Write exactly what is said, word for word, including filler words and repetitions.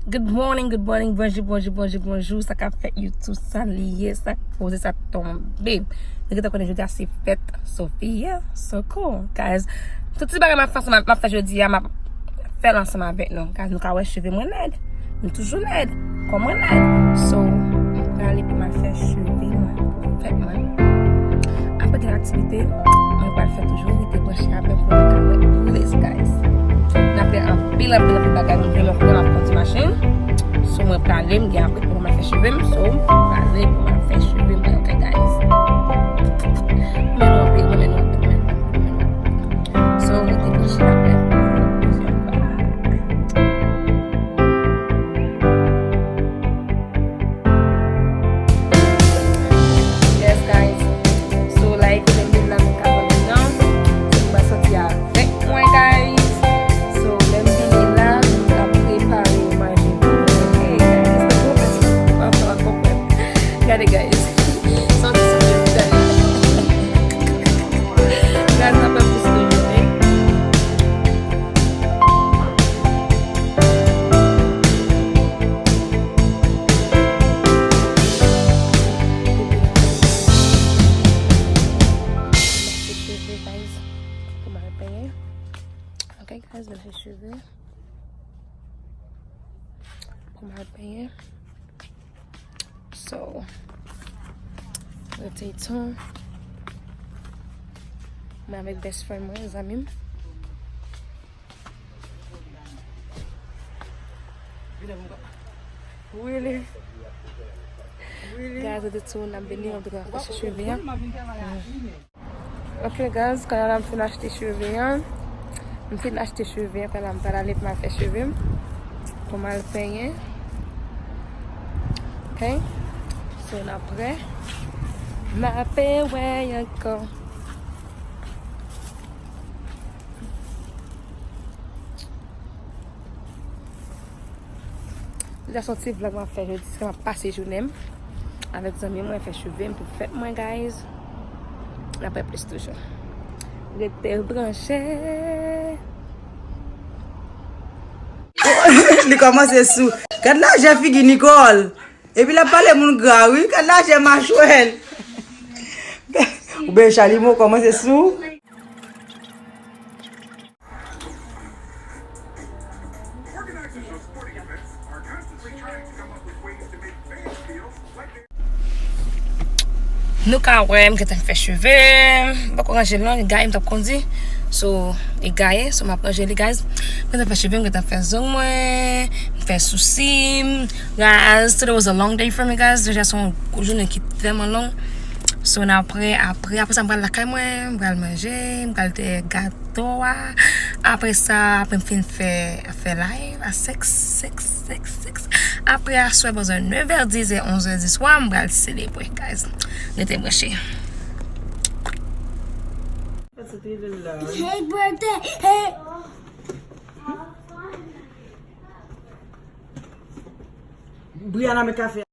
Good morning, good morning, bonjou, bonjou, bonjou, bonjou. Sa k ap fèt YouTube, sa li ye, sa k poze, sa k tonbe. Nou gentan konnen jodi a se fèt Sophia, so cool, guys. Tout ti bagay m ap fè ansanm, m ap fè jodi a, m ap fè l ansanm avèk nou. Guys, nou ka wè cheve mwen lèd. M toujou lèd. Kò mwen lèd. So, m prale pou m al fè cheve mwen pou fèt mwen. Apre gen aktivite, mwen pral fè toujou, rete branche avè m pou nou ka wè plis, guys. N ap gen anpil, anpil, anpil bagay nou vle mwen konnen m ap kondi machin. So, mwen prale, m gen apwentman pou m al fè cheve m. So, m prale pou m al fè cheve m, ok, guys. Mwen renmen nou anpil, mwen renmen nou anpil, mwen renmen nou anpil, mwen renmen nou anpil. So, rete branche avè m pou yon dezyèm fwa. Yes, guys. So, la, e kote m vin la, mwen ka manje nan. So, nou pral soti avèk mwen, guys. So, lè m vini la, nou ka prepare manje pou nou. Hey, guys, nou pral fè yon konprann. Gade, guys. Soti sou mwen, guys. Gaz nan pè plis toujou, hey. Lache cheve, guys, pou m al penyen. Ok, guys, lache cheve pou m al penyen. So, rete tan. Mwen avèk best friend mwen, zanmi m. Really? Really? Guys, rete tan, n ap vini, antouka, fè cheve a. Ok, guys, kounye a la m fin achte cheve an. M fin achte cheve an, kounye a la m pral ale pou m al fè cheve m. Pou m al penyen. Ok? So, n ap wè. M ap wè ankò. Deja se yon ti vlog m ap fè jodi, se m ap pase jounen m avèk zanmi mwen, fè cheve m pou fèt mwen, guys. N ap wè plis toujou. Rete branche. Li kòmanse sou. Gad lajè figi Nicole. Epi l ap pale moun gra, wi. Gad lajè machwè l. Oubyen Chalimo kòmanse sou. Nou ka wè, m gentan fè cheve m. M poko ranje l non, li gaye, m t ap kondi. So, li gaye, so m ap ranje li, guys. M gentan fè cheve m, m gentan fè zong mwen, m fè sousi m. Guys, today was a long day for me, guys. Deja se yon jounen ki tèlman long. So, n apre, apre, apre sa, m pral lakay mwen, m pral manje, m pral te gato a. Apre sa, apre m fin fè, fè live a sèks, sèks, sèks, sèks. Apre aswè, bòzè, nèvè, dizè, onzè di swa, m pral selebre, guys. Rete branche. Hey, birthday! Hey! Brianna met kafe.